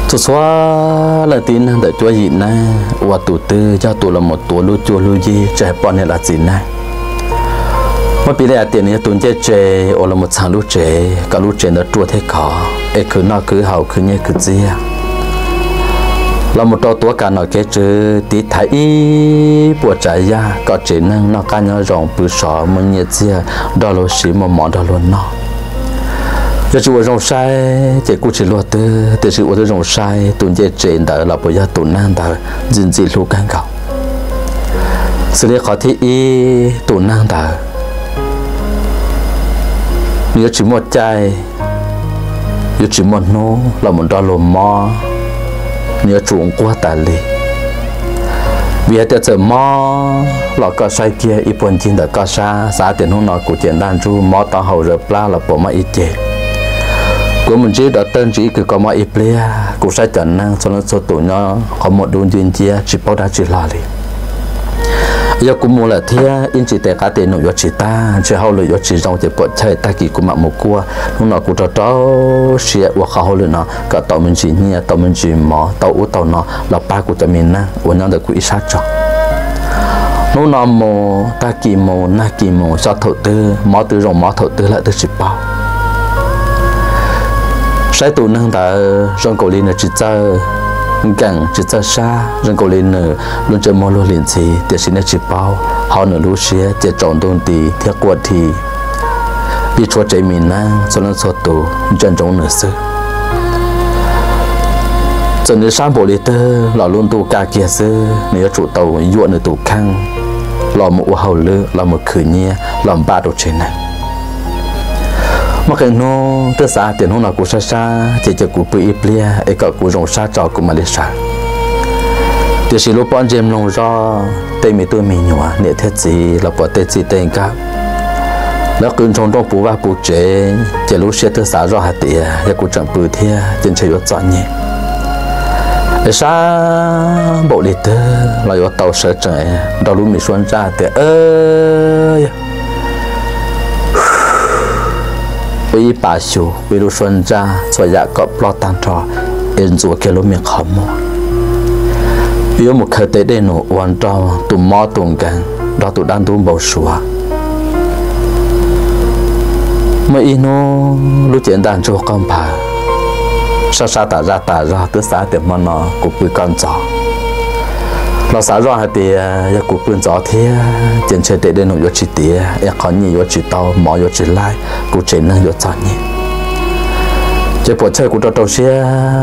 Txhua txhua leej tib neeg ntawm cuab yim neeg uas tus twg yog tus los mus tuav lub cuab lub yig tsis hais poj niam los txiv neej, muab piv li hais tias nws yog tus ncej tsev uas los mus txheem lub tsev kom lub tsev ntawd ruaj thiab khov es khwv noj khwv haus khwv nyiaj khwv txiag, los mus rau tuav kam nom kev tswv tiv thaiv ib puas tsav yaj kom tsev neeg noj qab nyob zoo pw sov muaj nyiaj txiag nrog luag siv muaj mov nrog luag noj. Yog tsis ua zoo saib ces kuj tsis luag twg, tiam sis ua tib zoo saib tus ncej tsev ntawd los puas yog tus neeg ntawd ntxim ntxim hlub kawg nkaus. Xws li qhov thib ib, tus neeg ntawd nws yuav tsis muaj caij, yuav tsis muaj hnub los mus nrog luag mob, nws yuav tsum nquag tas li. Vim hais tias txawm mob los koj saib kiag ib puag ncig ntawm koj sab, xav tias hnub no kuv ces ntaj ntsug mob taub hau zawv plab los puas mob ib ce. Kuv mus ntsib dov tawg ntsis ib kws koj mob ib pliag, kuv saib cov neeg txhua leej txhua tus nyob qhov muag dub nciab nciab tsis paub dab tsi hlo li. Yog kuv mus lawm thiab ib ntsis tes qab tes num yuav tsis tag, ntshe hauj lwm yuav tsis zoo ces puam chawj tag kis kuv mam mus kuaj. Hnub no kuv rau rau siab ua qhov hauj lwm no kom tau me ntsis nyiaj, tau me ntsis mov, tau ub tau no los pab kuv cov me neeg uas nyob ntawm kuv ib sab tso. Hnub no mus tag kis mus nag kis mus, xyov thaum twg mob twg zoo mob thaum twg lawm twb tsis paub. Saib tus neeg ntawd zoo nkaus li nws tsis txawj nkees tsis txawj sab, zoo nkaus li nws lub ntsej muag luag li ntxhi, tiam sis nej tsis paub, hauv nws lub siab ces tsaus ntuj nti thiab quaj dhi ib txhua tsev me neeg txhua leej txhua tus ntsia ntsoov nws xwb. Txawm nws sab npaum li twg los lub ntuj kaj kiag xwb, nws yuav tsum tau yuam nws tus kheej los mus ua hauj lwm, los mus khwv nyiaj los npaj rau tsev neeg. Muaj qee hnub twb xav tias hnub no kuv sab sab ces cia kuv pw ib pliag es kom kuv zoo sab tso kuv mam li sawv. Tiam sis lub pob ntseg mloog zoj, tej me tub me nyuam niam thiab txiv los puas tej txij tej nkawm, lawv qw ntsoog nrooj puv vaj puv tsev, ces lub siab twb xav zoj hais tias yog kuv tseem pw thiab ces ntshe yuav txom nyem. Es sab npaum li twg los yuav tau sawv tsees nrog lub me suab ntsaj tias, ua ib pas xyu ua ib lub suab ntsaj txhua yam kom ploj tag nrho, es ntxuav kiag lub me qhov muag, yuav mus khaws tes dej num ua nrog tus mob tus nkeeg, nrog tus dab ntub npau suav. Muaj ib hnub lub cev ntaj ntsug qaug nphaws, sab sab tas zaj tas zog twb xav tias hmo no kuv pw koj ntxov. Los xav zoj hais tias yog kuv pw ntxov thiab ces ntshe tes dej num yuav tsis tiav, es qhov nyiaj yuav tsis tau, mov yuav tsis laij, kuv tsev neeg yuav txom nyem. Ces puam chawj kuv rau rau siab